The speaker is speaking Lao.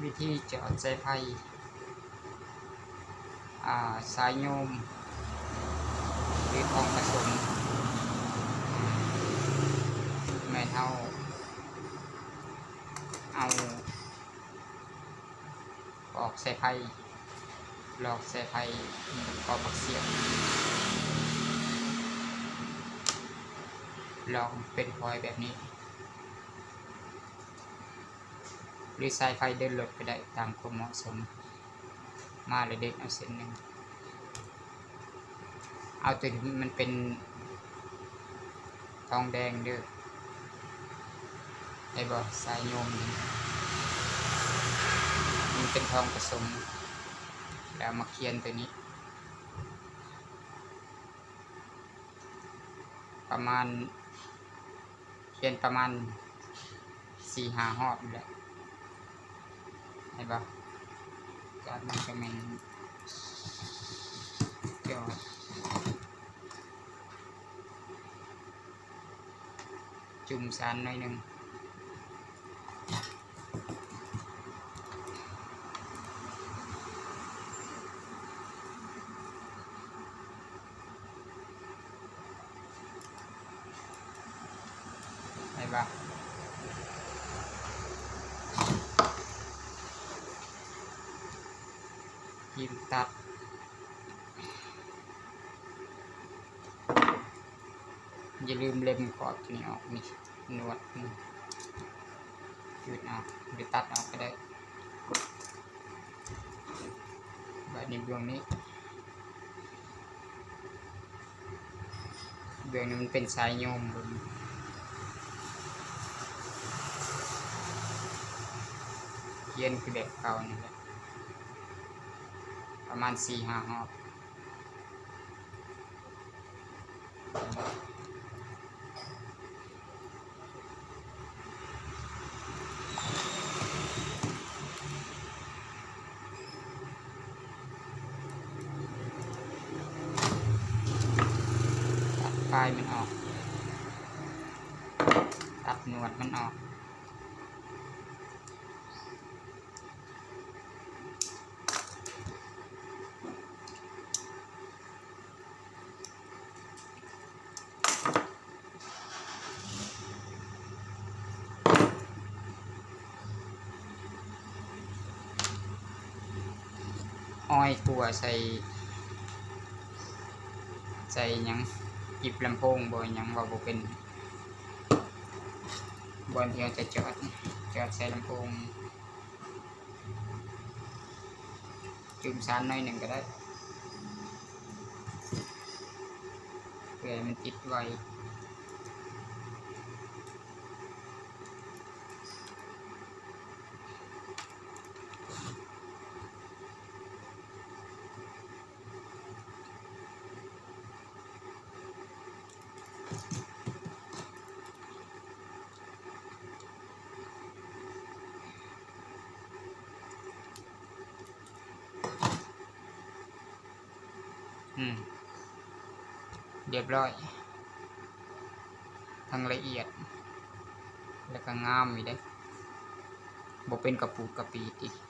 ວິທີຈອດສາຍໄຟ ອາ ສາຍໂຍມ ຫຼື ທອງປະສົມ ແມ່ນເຮົາເອົາ ປອກສາຍໄຟ ຫຼອກສາຍໄຟ ປອກປາກສຽບ ຫຼອກເປັນພອຍແບບນີ້ ຫຼື ສາຍໄຟເດີນລົດກໍໄດ້ ຕາມຄວາມເໝາະສົມ ມາແລ້ວເດັດເອົາເສັ້ນໜຶ່ງ ເອົາຕົວທີ່ມັນເປັນທອງແດງເດີ ເຫັນບໍ່? ສາຍໂຍມນີ້ ມັນເປັນທອງປະສົມ ແລ້ວມາຂຽນຕົວນີ້ ປະມານ ຂຽນປະມານສີ່ຫ້າຮອບນີ້ແຫຼະ ເຫັນບໍ່? ຈາກນັ້ນກໍແມ່ນຈອດ ຈຸ່ມສານໜ້ອຍໜຶ່ງ. ໄດ້ປະ? ຈີມຕັດ ຢ່າລືມເລັມຂອບຕົວນີ້ອອກ ນີ້ ໜວດ ນີ້ ຈູດອອກ ຫຼື ຕັດອອກກໍໄດ້. ບາດນີ້ເບື້ອງນີ້ ເບື້ອງນີ້ມັນເປັນສາຍໂຍມ ເບິ່ງ ຂຽນຄືແບບເກົ່ານີ້ແຫຼະ ປະມານສີ່ຫ້າຮອບ. ຕັດປາຍມັນອອກ ຕັດໜວດມັນອອກ. ອ້ອຍຂົ້ວໃສ່ ໃສ່ຫຍັງ ກິບລຳໂພງບໍ່ ຫຍັງເວົ້າບໍ່ເປັນ ບ່ອນທີ່ເຮົາຈະຈອດ ຈອດໃສ່ລຳໂພງ. ຈຸ່ມສານໜ້ອຍໜຶ່ງກໍໄດ້ ເພື່ອໃຫ້ມັນຕິດໄວ. ອືມ ລຽບຮ້ອຍ ທັງລະອຽດ ແລ້ວກໍງາມອີກເດ້ ບໍ່ເປັນກະປູດກະປີດອີກ.